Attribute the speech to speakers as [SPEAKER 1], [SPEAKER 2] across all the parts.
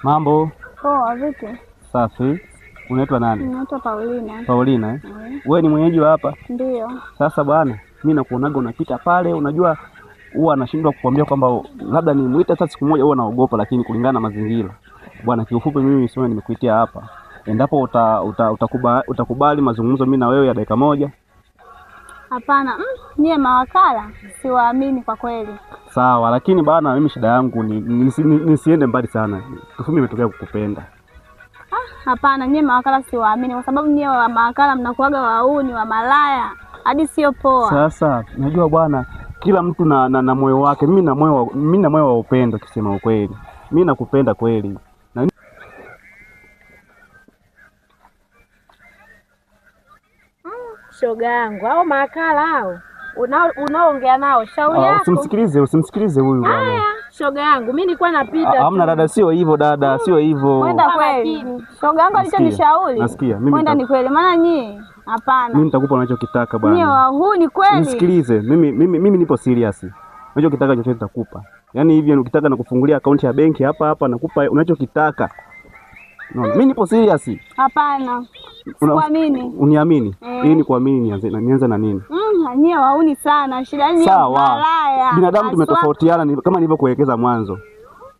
[SPEAKER 1] Mambo?
[SPEAKER 2] Poa, vipi?
[SPEAKER 1] Safi. Unaitwa nani?
[SPEAKER 2] Naitwa Paulina.
[SPEAKER 1] Paulina eh? Wewe ni mwenyeji wa hapa?
[SPEAKER 2] Ndio.
[SPEAKER 1] Sasa bwana, mimi nakuonaga unapita pale, unajua huwa anashindwa kukuambia kwamba labda nimuite hata siku moja, huwa naogopa, lakini kulingana na mazingira. Bwana, kiufupi mimi sema nimekuitia hapa. Endapo utakubali mazungumzo mimi na wewe ya dakika moja.
[SPEAKER 2] Hapana, nyie mawakala siwaamini kwa kweli.
[SPEAKER 1] Sawa, lakini bana mimi shida yangu ni nisiende mbali sana. Kiufupi nimetokea kukupenda.
[SPEAKER 2] Hapana, nyie mawakala siwaamini kwa sababu nyie wa mawakala mnakuaga wauni wa malaya hadi sio poa.
[SPEAKER 1] Sasa najua bwana, kila mtu na moyo wake. Mimi na moyo wa upendo, kisema ukweli. Mimi nakupenda kweli. Na
[SPEAKER 3] shoga yangu, hao mawakala hao unaongea nao shauri yako.
[SPEAKER 1] Usimsikilize huyu bwana.
[SPEAKER 3] Haya, shoga yangu, mimi nilikuwa napita.
[SPEAKER 1] Hamna dada, sio hivyo dada, sio hivyo.
[SPEAKER 2] Kwenda kweli. Shoga yangu alichonishauri.
[SPEAKER 1] Nasikia. Mimi
[SPEAKER 2] kwenda ni kweli. Maana nyie hapana.
[SPEAKER 1] Mimi nitakupa unachokitaka bwana.
[SPEAKER 2] Nyie huu ni kweli.
[SPEAKER 1] Nisikilize, mimi nipo serious. Unachokitaka chochote nitakupa. Yaani hivi ukitaka nakufungulia akaunti ya benki hapa hapa nakupa unachokitaka. No, mimi nipo serious.
[SPEAKER 2] Hapana. Sikuamini.
[SPEAKER 1] Uniamini? Hii ni kuamini nianze na nini?
[SPEAKER 2] Nyie wauni sana. Shida nyie malaya.
[SPEAKER 1] Binadamu tumetofautiana kama nilivyokuelekeza mwanzo.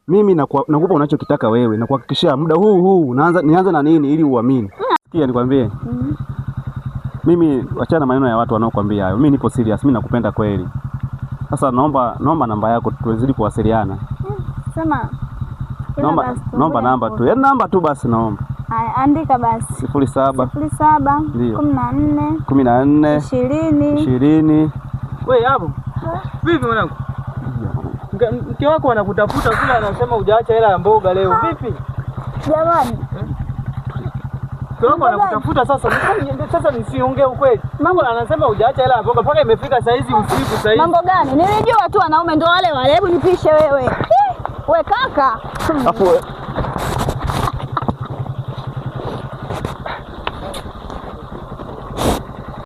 [SPEAKER 1] Mimi nakupa unachokitaka wewe na kuhakikishia muda huu nianze na nini ili uamini. Sikia nikwambie. Mimi achana maneno ya watu wanaokuambia hayo. Mimi nipo serious, mimi nakupenda kweli. Sasa naomba namba yako tuwezidi kuwasiliana.
[SPEAKER 2] Sema.
[SPEAKER 1] Naomba namba tu. Yaani namba tu basi naomba.
[SPEAKER 2] Haya, andika basi.
[SPEAKER 1] 07
[SPEAKER 2] 07 14
[SPEAKER 1] 14
[SPEAKER 2] 20
[SPEAKER 1] 20.
[SPEAKER 4] Wewe hapo. Vipi mwanangu? Mke wako anakutafuta kule, anasema hujaacha hela ya mboga leo. Vipi?
[SPEAKER 2] Jamani.
[SPEAKER 4] Mke wako anakutafuta sasa. Sasa nisiongee ukweli. Mambo anasema hujaacha hela ya mboga mpaka imefika saa hizi usiku saa hizi.
[SPEAKER 2] Mambo gani? Nilijua tu wanaume ndio wale wale. Hebu nipishe wewe. We kaka.
[SPEAKER 1] Afu